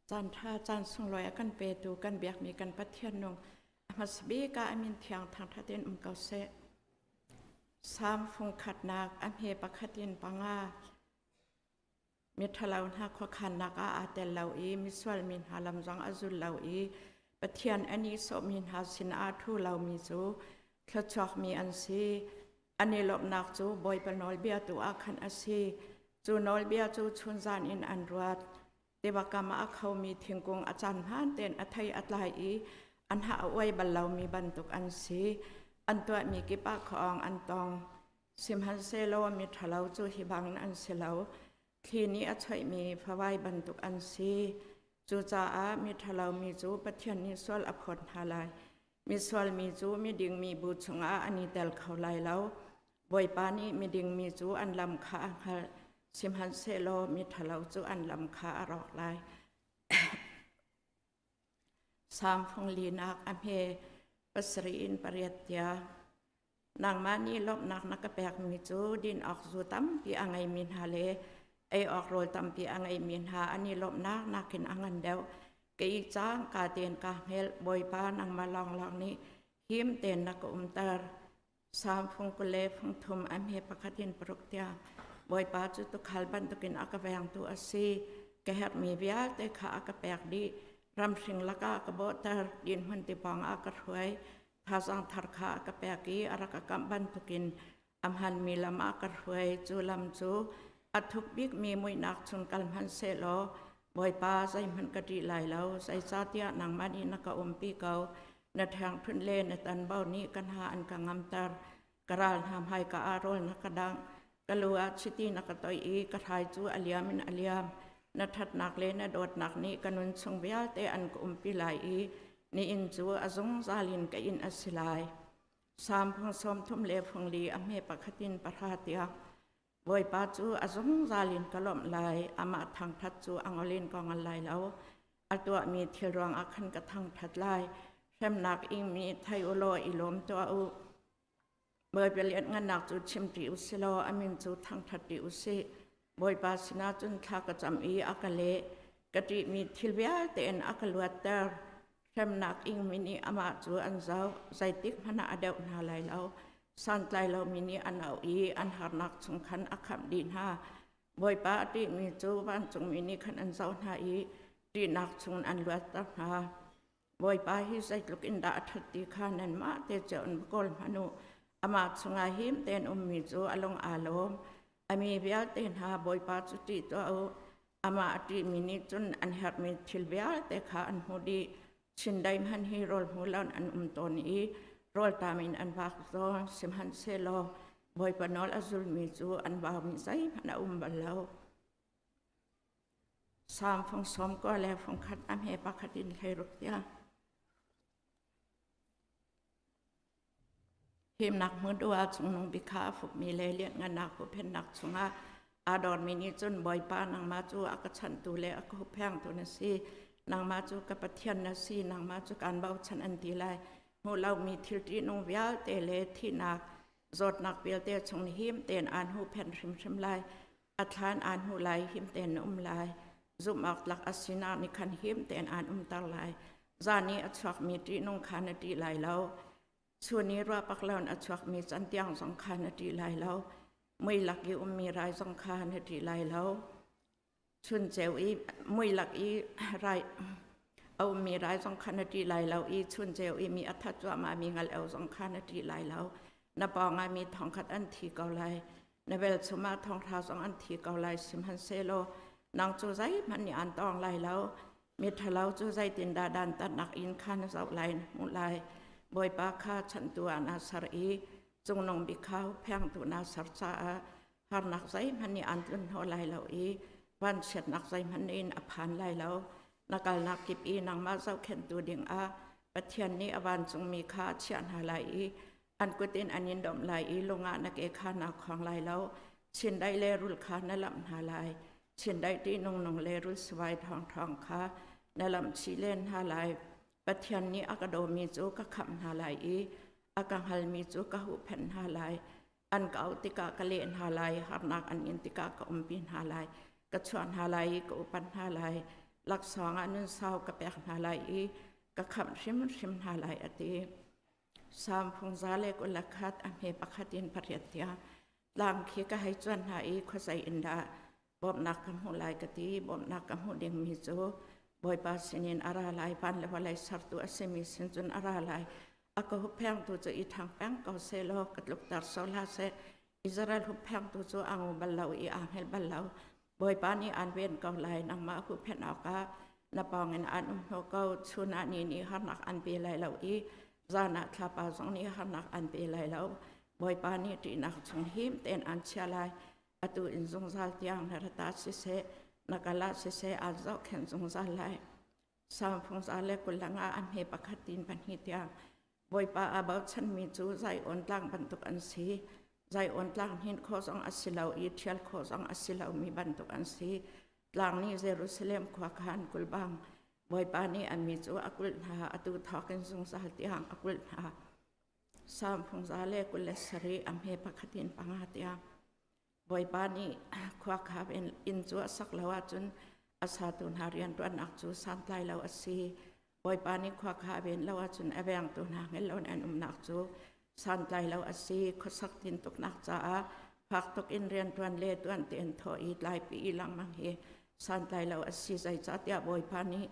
Caan ṭha caan sunglawi a kan petu kan biakmi kan Pathian nung a hmasa bik ah a min thiang thangṭhat in um ko seh. Salm fung khatnak a hme pakhat in panga Miṭhalo hna khuakhannak ah aa tel lo i misual mi hna lam zong a zul lo i Pathian a nihsawhmi hna sinah aa ṭhu lomi cu thluachuakmi an si. An i lawmhnak cu Bawipa nawlbia tu ah khan a si. Cu nawlbia cu chunzan in an ruat. Tiva kam ah a khomi thingkung a caan hmaan tein a thei a tlai i an hah a uai bal lomi bantuk an si. An tuahmi kip ah khuaawng an tong. Sihmanhsehlaw miṭhalo cu hi bangin an si lo. Thli nih a choihmi favai bantuk an si. Cucaah miṭhalo mi cu Pathian nih sual a phawt hna lai. Misual mi cu miding mi bu chungah an i tel kho lai lo. Bawipa nih miding mi cu an lam kha a hngalh, sihmanhsehlaw miṭhalo cu an lam kha a rawk lai. Salm fung linak a hme pasarih in pariat tiang. Nangmah nih lawmhnak na ka pekmi cu din awk zu tampi a ngeimi hna le ei awk rawl tampi a ngeimi hna an i lawmhnak nakin a ngan deuh. Ka ih cang ka tein kaa hngelh, Bawipa nangmah lawnglawng nih him tein na ka umter. Salm fung 20 le fung thum a hme pakhat in paruk tiang Bawipa cu tuukhal bantukin a ka vengtu a si. Ka herhmi vialte kha a ka pek dih. Ramhring lakah a ka bawhter, dinhmun ti pawngah a ka hruai. Thazaang thar kha a ka pek i a rak ka kamh bantukin a hmanmi lam ah ka hruai. Cu lam cu a thuk bikmi muihnak chung kal hmanhsehlaw Bawipa zeihmanh ka ṭih lai lo, zeicahtiah nangmah nih na ka umpi ko. Na ṭhengṭhunh le na tanbo nih ka hna an ka ngamter. Ka ral hna hmaika ah rawl na ka dangh. Ka lu ah chiti na ka toih i ka hrai cu a liam in a liam. Na ṭhatnak le na dawtnak nih ka nun chung vialte an ka umpi lai i nihin cu a zungzal in ka inn a si lai. Salm phung sawm thum le phung li a hme pakhat in pahra tiang Bawipa cu a zungzal in ka lawmh lai, amah thangṭhat cu a ngol in ka ngol lai lo. A tuahmi thil ruangah khan ka thangṭhat lai. Hremnak ingmi thei u law i lawm tuah u. Bawipa lianhngannak cu chim ṭi u si law a min cu thangṭhat ṭi u sih. Bawipa sinah cun thla ka cam i a ka leh. Ka ṭihmi thil vialte in a ka luatter. Hremnak ingmi nih amah cu an zoh, zeitik hmanh ah a deuh hna lai lo. Santlai lomi nih an auh i an harnak chung khan a khamh dih hna. Bawipa a ṭihmi cu vancungmi nih khan an zoh hna i ṭihnak chungin an luatter hna. Bawipa hi zeitluk in dah a ṭhat ti kha nanmah te cio in va kawl hmanh u. Amah chungah him tein ummi cu a lung aa lawm. A mi vialte hna Bawipa cu ṭih tuah u. Amah a ṭihmi nih cun an herhmi thil vialte kha an hmuh dih. Chindeih hmanh hi rawl hmu loin an um tawn i rawlṭam in an vak zawn. Sihmanhsehlaw Bawipa nawl a zulmi cu an vaumi zeihmanh a um bal lo. Salm fung sawm kua le fung khat a hme pakhat in 16 tiang. Himnak hmun duh ah cungnung bik kha a fukmi le lianhngannak huhphenhnak chungah aa dormi nih cun Bawipa nangmah cu a ka chanhtu le a ka hupphengtu na si. Nangmah cu ka Pathian na si, nangmah cu kaan bochan an ti lai. Hmuh lomi thil ṭihnung vialte le thihnak, zawtnak vialte chung him tein aan huhphenh hrimhrim lai. A thlan aan hmuh lai, him tein na um lai. Zumh awk tlak a sinak nih khan him tein aan umter lai. Zan i a chuakmi ṭihnung kha na ṭih lai lo. Chun i ruahpak loin a chuakmi cantiang zong kha na ṭih lai lo. Mui lak i ummi rai zong kha na ṭih lai lo. Chun ceu i mui lak i rai a ummi rai zong kha na ṭih lai lo i chun ceu i mi a that cuahmahmi ngal-eu zong kha na ṭih lai lo. Na pawngah mi thongkhat an thi ko lai. Na velchum ah thonghra zong an thi ko lai sihmanhsehlaw nang cu zeihmanh nih aan tawng lai lo. Miṭhalo cu zeitindah dantatnak in kha na zoh lai na hmuh lai. Bawipa kha chanhtu ah naa ser i cungnung bik kha phengtu naa ser caah harnak zeihmanh nih aan tlunhnawh lai lo i vanchiatnak zeihmanh in a phan lai lo. Na kalnak kip i nangmah zohkhenhtu dingah Pathian nih a vancungmi kha a chiah hna lai i an kut in an in domh lai i lung ah na ke kha naa khawng lai lo. Chindaih le rul kha na lamh hna lai. Chindaih ṭihnung nung le rul sivai ṭhawngṭhawng kha na lamh chih len hna lai. Pathian nih a ka dawmi cu ka khamh hna lai i a ka hngalmi cu ka huhphenh hna lai. An ka auh tikah ka leh hna lai, harnak an in tikah ka umpi hna lai. Ka chuah hna lai i ka upat hna lai. Laksawng ah nunsau ka pek hna lai i ka khamh hrimhrim hna lai, a ti. Salm phung 121 a hme pakhat in pariat tiang tlang khi ka hei cuan hna i khuazei in dah bawmhnak ka hmuh lai ka ti. Bawmhnak ka hmuh dingmi cu Bawipa sinin a ra lai, van le vawlei sertu a simi sin cun a ra lai. A ka hupphengtu cu i ṭhang peng ko sehlaw ka tlukter sawh hlah seh. Israel hupphengtu cu aa ngu bal lo i aa hngelh bal lo. Bawipa nih aan ven ko lai, nangmah huhphenh awkah na pawngin aan um hnawh ko. Chun ah ni nih harnak an pe lai lo i zan ah thlapa zong nih harnak an pe lai lo. Bawipa nih ṭihnak chung him tein aan chia lai. Atu in zungzal tiang na rata siseh, na kal ah siseh aan zohkhenh zungzal lai. Salm phung 125 a hme pakhat tin pahnih tiang Bawipa aa bochanmi cu Zion tlang bantuk an si. Zion tlang hnin khawh zong a si lo i ṭhial khawh zong a si lomi bantuk an si. Tlang nih Jerusalem khua kha an kulh bang Bawipa nih a mi cu a kulh hna, atu thawk in zungzal tiang a kulh hna. Salm phung 127 a hme pakhat in panga tiang Bawipa nih khua kha inn cu a sak lo ahcun a satu hna rianṭuannak cu santlai lo a si. Bawipa nih khua kha a ven lo ahcun a vengtu hna hngal loin an umnak cu santlai lo a si. Khuasak tintuknak caah fak tuk in rianṭuan le tuan tein thawh i tlaipi i lengmang hi santlai lo a si. Zeicahtiah Bawipa nih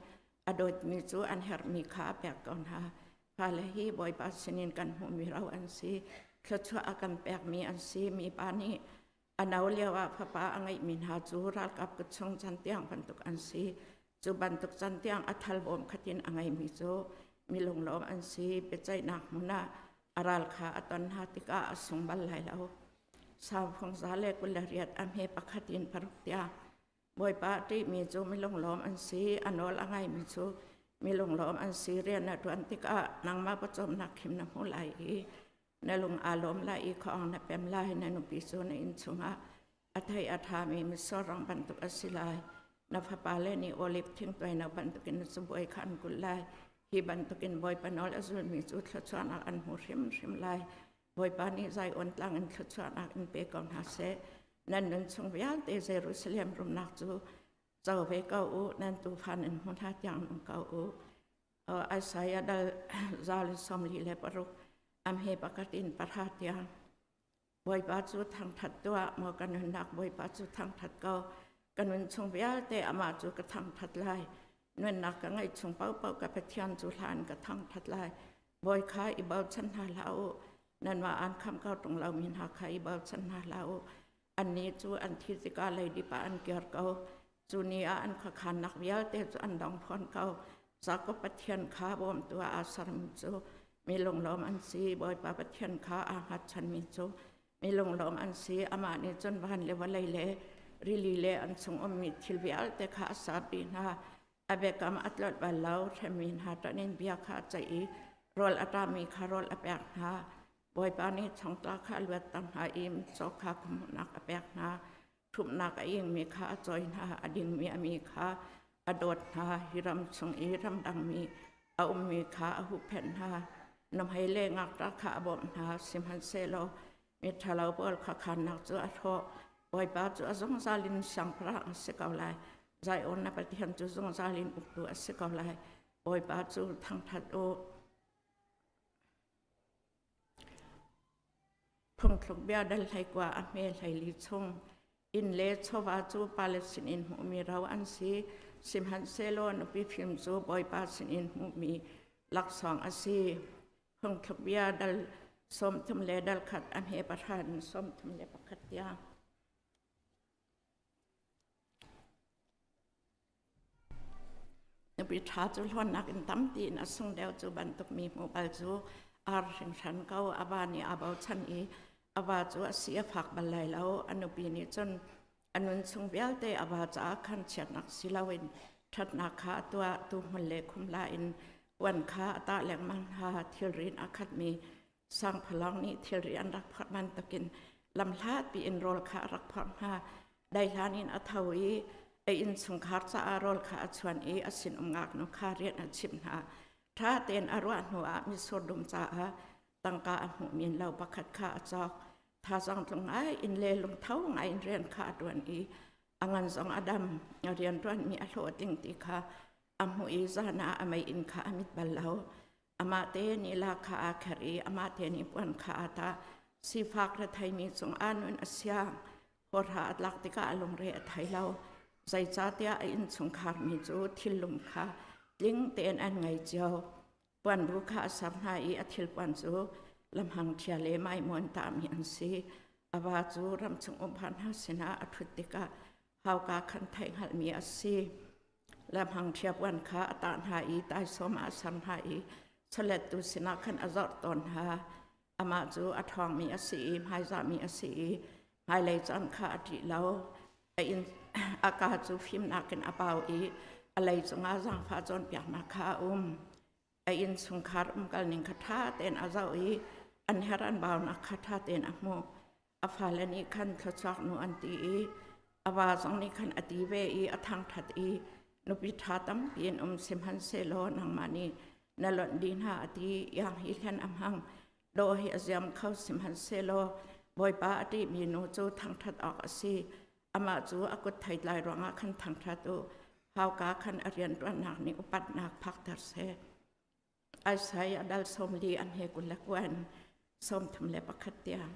a dawtmi cu an herhmi kha a pek ko hna. Fale hi Bawipa sinin kan hmuhmi ro an si. Thluachuah a kan pekmi an si. Mipa nih a no lioah fapa a ngeihmi hna cu ralkap kut chung cantiang bantuk an si. Cu bantuk cantiang a thal bawm khatin a ngeimi cu mi lunglawm an si. Biaceihnak hmun ah a ral kha a ton hna tikah a sung bal lai lo. Sau 128 a hme pakhat in paruk tiang Bawipa a ṭihmi cu mi lunglawm an si, a nawl a ngaimi cu mi lunglawm an si. Rian na ṭuan tikah nangmah pawcawmnak khim na hmu lai i na lung aa lawm lai i khuaawng na pem lai. Na nupi cu na inn chungah a thei a ṭhami mitsur rang bantuk a si lai. Na fapale nih oliv thingtuai no bantukin na cabuai kha an kulh lai. Hi bantukin Bawipa nawl a zulmi cu thluachuahnak an hmu hrimhrim lai. Bawipa nih Zion tlang in thluachuahnak in pe ko hna seh. Nan nun chung vialte Jerusalem rumnak cu co ve ko u, nan tufa nan hmu hna tiang nung ko u. Isaiah dal 46 am he pakhat in pahra tiang. Bawipa cu thangthat tuah, maw ka nunnak Bawipa cu thangthat ko. Ka nun chung vialte amah cu ka thangthat lai. Nunnak ka ngeih chung paohpaoh ka Pathian cu hlan ka thangthat lai. Bawi kha i bochan hna hlah u. Nanmah aan khamh ko ṭung lomi hna kha i bochan hna hlah u. Annih cu an thi tikah leidip ah an kir ko. Cu ni ah an khuakhannak vialte cu an dong fawn ko. Jakob Pathian kha bawmtu ah aa sermi cu mi lunglawm an si. Bawipa Pathian kha aa hngatchanmi cu mi lunglawm an si. Amah nih cun van le vawlei le rili le an chung ummi thil vialte kha a ser dih hna. A biakam a tlolh bal lo. Hremmi hna ṭanh in bia kha a ceih i rawl a ṭami kha rawl a pek hna. Bawipa nih thongtla kha a luatter hna i mitcaw kha khuamuhnak a pek hna. Ṭhumhnak a ingmi kha a cawi hna, a dingmi a mi kha a dawt hna. Hi ram chung i ramdangmi a ummi kha a huhphenh hna. Nuhmei le ngakṭah kha a bawmh hna. Sihmanhsehlaw miṭhalo pawl kha khannak cu a hrawh. Bawipa cu a zungzal in siangpahrang a si ko lai. Zion na Pathian cu zungzal in uktu a si ko lai. Bawipa cu thangṭhat u. Phungthluk bia dal hleikua a hme hleili chung inn le chawva cu pale sinin hmuhmi ro an si. Sihmanhsehlaw nupi fim cu Bawipa sinin hmuhmi laksawng a si. Phungthluk bia dal 30 le dal khat a hme pahra in 31 tiang. Nupi ṭha cu hlawnnak in tampi in a sung deuh cu bantuk mi hmuh bal cu ar hringhran ko. A va nih aa bochan i a va cu a si a fak bal lai lo. A nupi nih cun a nun chung vialte a va caah khan chiatnak si loin ṭhatnak kha a tuah. Tuuhmul le khumla in puan kha a tah lengmang hna. Thilri in a khatmi Sangphalawng nih thilri an rak phorh bantukin lamhlatpi in rawl kha a rak phorh hna. Daihlan in a tho i a innchungkhar caah rawl kha a chuan i a sinum ngaknu kha rian a chimh hna. Ṭha tein a ruah hnuah mitsur dum caah tangka a hmuhmi lo pakhat kha a cawk. Thazaang tlung ngai in le lungtho ngai in rian kha a ṭuan i A ngan zong a dam, a rianṭuanmi a hlawhtling ti kha a hmuh i zan ah a meiinn kha a mit bal lo. Amah te nih la kha aa kherh i amah te nih puan kha aa tah. Sifak retheimi cungah nun a siang. Hawrha a tlak tikah a lungre a thei lo. Zeicahtiah a innchungkhar mi cu thillum kha tling tein an ngei cio. Puanbu kha a ser hna i a thilpuan cu lamhang ṭhia le maimuan tahmi an si. A va cu ramchung umpa hna sinah a ṭhut tikah hauka khan theihhngalhmi a si. Lamhang ṭhia puan kha a tah hna i taisawm ah a ser hna i chawlettu sinah khan a zorh tawn hna. Amah cu a ṭhawngmi a si i hmaizahmi a si i hmailei caan kha a ṭih lo. A inn a ka cu fimnak in a pau i a lei cungah zaangfah cawnpiaknak kha a um. A innchungkhar umkal ning kha ṭha tein a zoh i an herh an baunak kha ṭha tein a hmuh. A fale nih khan thluachuak nu an ti i a va zong nih khan a ti ve i a thangṭhat i nupi ṭha tampi in um sihmanhsehlaw nangmah nih na lonh dih hna a ti. Iang hi hlen a hmang. Dawh hi a ziam kho sihmanhsehlaw Bawipa a ṭihmi nu cu thangṭhat awk a si. Amah cu a kut theitlai ruangah khan thangṭhat u. Hauka khan a rianṭuannak nih upatnak phakter seh. Isaiah dal 40 an he 21 31 tiang.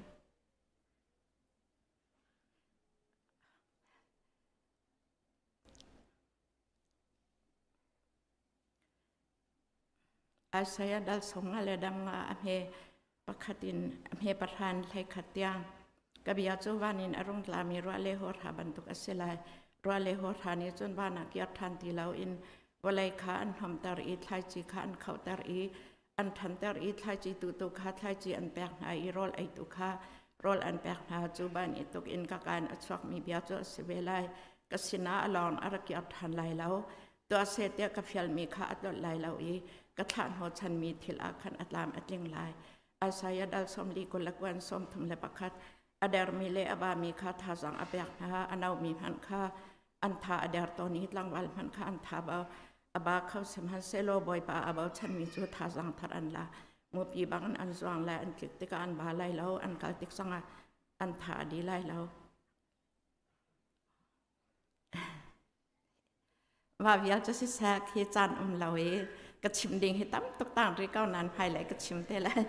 Isaiah dal sawmnga le dang nga a hme pakhat in a hme pahran 11 tiang. Ka bia cu van in a rung tlami ruah le hawrha bantuk a si lai. Ruah le hawrha nih cun van ah kir ṭhan ti loin vawlei kha an hnawmter i thlaici kha an khohter i an ṭhanter i thlaici tuhtu kha thlaici an pek hna i rawl eitu kha rawl an pek hna. Cu ban i tuk in ka kaan a chuakmi bia cu a si ve lai. Ka sinah a lawng a ra kir ṭhan lai lo. Tuah seh tiah ka fialmi kha a tlolh lai lo i ka thlah hnawhchanmi thil ah khan a tlam a tling lai. Isaiah dal 41 31 a dermi le a bami kha thazaang a pek hna, a nomi hmanh kha an tha a der tawn i tlangval hmanh kha an tha ba a ba kho sihmanhsehlaw Bawipa a bochanmi cu thazaang thar an la. Mupi bangin an zuang lai, an tlik tikah an ba lai lo, an kal tik zongah an tha a di lai lo. Mah vial cu siseh khi caan um lo i ka chim ding hi tam tuk tang rih ko nain hmailei ka chim te lai.